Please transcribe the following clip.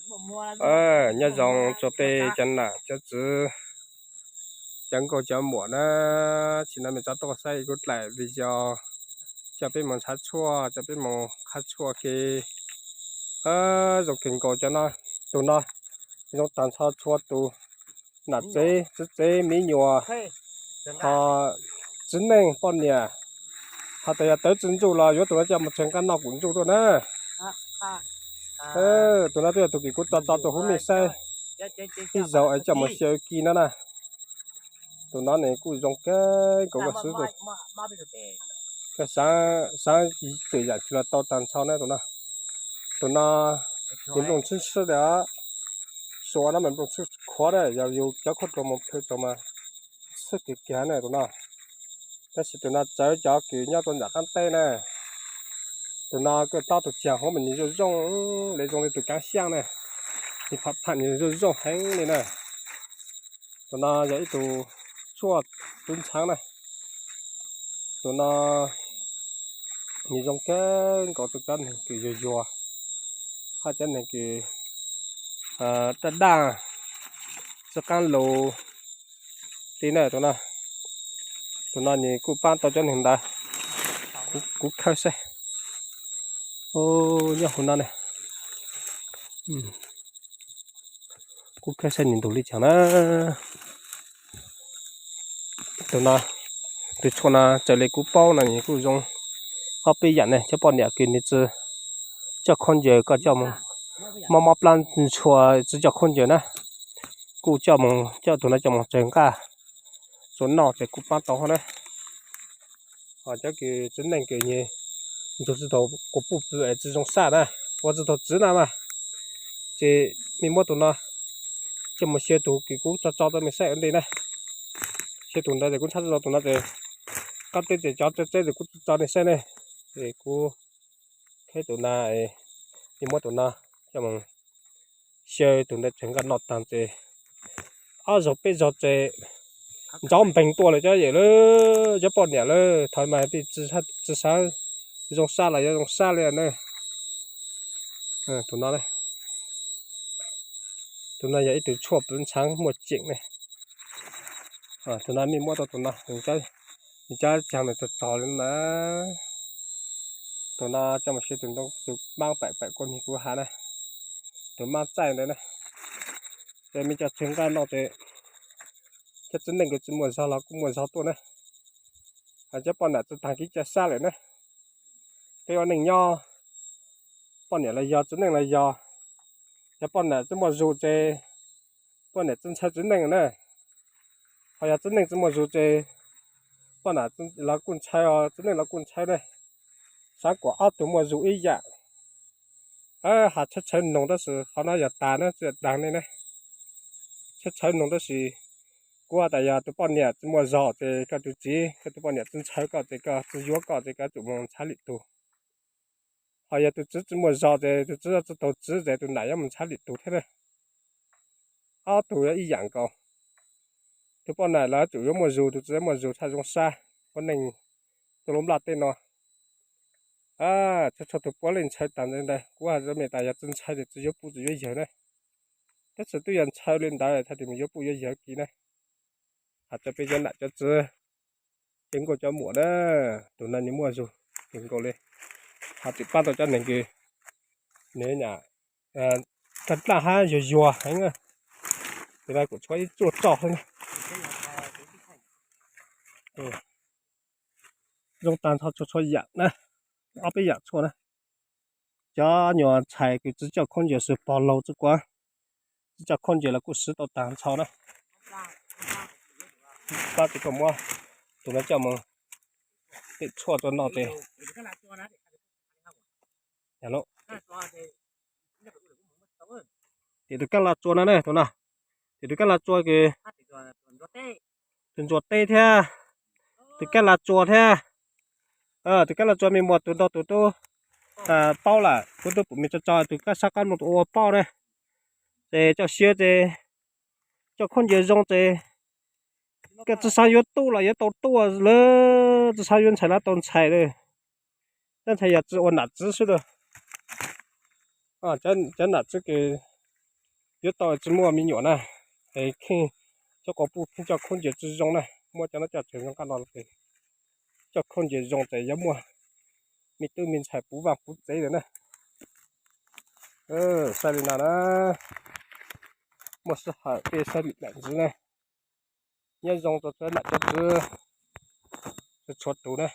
Nyob zoo rua peb cov nam cov txwv, cov nkauj cov muam na, tsim no mej rov tuaj saib kuv dlaim video coj peb moog ntshav tshuaj, coj peb moog qhav tshuaj ke. Zoo kawg nkaus cov no, tus no zoo taag nrho txhua tus nam tsev, txiv tsev, me nyuam, ho txiv neej poj niam, ho tas yog tawv tsi ntsuj los yuav tus no coj moog tsev nqaj noj kuv ntsuj tuaj na. Tus no twb yog tus kws kuv tso tso rua huv mej saib ib zaug es coj moog xyaw ki no na. Tus no nws kuj zoo kawg nkaus koj xwb, xaav twm yaam tsi los tau taag nrho na tus no. Tus no nws nplooj tshwb tshwb, suav no mas nplooj tshwb khuav na, yog yus cov khaub dluag moog plhw rua mas tshwb kiag kiag na tus no. Tab sis tus no txawv cov kws nyob rua nram qaab teb na. Tus no koj tob tus tsaag huv mas nws zoo zoo le, zoo le tus kaav xyaaj na, nws pham pham nws zoo zoo heev le na. Tus no yog ib tug tshuaj tub ntxhaav na. Tus no nws zoo kawg nkaus rua cov neeg kws yuag yuag, hab cov neeg kws daj daj, tsi qaab lug li na tus no. Tus no nws kuj paab tau cov neeg ntawd. Kuv khawb saib, nyob huv no ne. Kuv khawb saib nws ntug li caag na. Tus no, tus tshuaj no raws le kuv paub no nws kuj zoo ob peb yaam ne. Cov poj niam kws nws tsi coj khaub ncaws, koj coj moog mob mob plab ntshua tsi coj khaub ncaws na, kuj coj moog, coj tus no coj moog tsev nqaj rua noj ces kuj paab tau hab na. Ho cov kws txiv neej kws nws nrug tsi tau quas puj pw es tsi zoo saj na, ua tsi tau txiv na mas, ces mej muab tus no coj moog xyaw tus kws kuv tso tso rua mej saib ua ntej na. Xyaw tus ntawd ces kuv ntshai tsi tau tus no ces, qaab teb ces cov tsev tseeb ces kuv tso tso mej saib ne. Es kuv khawb tus na, mej muab tus no coj moog xyaw tus ntawd tsev nqaj noj taag ces ob zaug peb zaug ces ntsauv npeeg tuaj lawm cov yawm lawm, cov poj niam lawm. Thaum mas peb tsi xaav zoo saj los yuav zoo saj li na. Tus no, tus no yog ib tug tshuaj pwv ntshaav muaj ceem ne. Tus no mej muab tau tus no, nws cov caag mas txog txog li na. Tus no coj mus siv tus ntoo, tus maab pam pam kuv has na, tus maab txaij ntawd na. Ces mej coj tsev nqaj noj ces cov txiv neej kws tsi muaj zog los kuj muaj zog tuaj na. Cov poj niam tsi taag kev cai sab lawm na. Peb ua neej nyob, poj niam los yog txiv neej los yog, yog poj niam tsi muaj zug ces poj niam tsi ntshaw txiv neej na. Ho yog txiv neej tsi muaj zug ces poj niam los kuj ntshaw, txiv neej los kuj ntshaw ne. Xaav kom ob tug muaj zug ib yam. Has tshawb tshawb noog tab sis qhov no yog tas na, tsi daag ne na. Tshawb tshawb noog tab sis kuv has tas yog tus poj niam tsi muaj zog ces koj tus txiv, koj tus poj niam tsi ntshaw koj ces koj tsi yuav koj ces koj tsum mus ntshaw lwm tug. Ho yog tus txiv tsi muaj zog ces tus txiv tsi tau txiv ces tus nam yuav mus ntshaw lwm tug thiab na. Ob tug yuav ib yam nkaus. Tus poj niam los tsum yuav muaj zug, tus txiv yuav muaj zug tshaj zoo sab. Ua neej tuaj lub nplaj teb no, txhua txhua tus puav leej ntshaw tas ntawd ntag. Kuv has rua mej tas yog tsi ntshaw ces tsi yuav puj tsi yuav yawg na. Tab sis twb yog ntshaw li ntawd txhaj tes mus yuav puj yuav yawg kiag na. Has rua peb cov nam cov txiv, cov nkauj cov muam na, tus no nws muaj zug kawg nkaus li. Has tsis paab tau cov neeg kws nws tag dlaj hab yuag yuag heev. Tus no kuj tshuav ib tsuaj tsoj xwb na. Zoo tag nrho txhua txhua yam na, ob peb yam tshuaj na. Cov nyuas ntxhais kws tsi coj khaub ncaws xwb, pog laug tsi kuav, tsi coj khaub ncaws los kuj siv tau tag nrho na. Pab tsis koj muab tus no coj mus tej tshuaj rau noj tes. Tim tus kaab laj tsua no ne, tus no, tim tus kaab laj tsua kws tus ntsuas teb thiab, tus kaab laj tsua thiab. Tus kaab laj tsua mej muaj tus nrog tus tub paub lawm, kuv tub pum mej tso tso tus kaab sab qaab mloog tus ua paub ne. Ces coj siab ces coj khaub ncaws zoo ces koj tsi xaav yuav tub los yuav tau tub lawm, tsi xaav yuav ntxhais los tau ntxhais lawm. Cov ntxhais yog tsi ua nam txiv xwb lawm. Cov nam txiv kws Yuav tau tsis muaj me nyuam na, es kheej coj quas puj kheej coj khaub ncaws tsis zoo na, muaj cov no coj tseem zoo qab no los ces coj khaub ncaws zoo ces yuav muaj me tub me ntxhais puv vaj puv tsev lawm na. Saib li no na, muaj sij hawm peb saib lam ntxiv na. Nyob zoo rau cov nam cov txwv txhua tus na.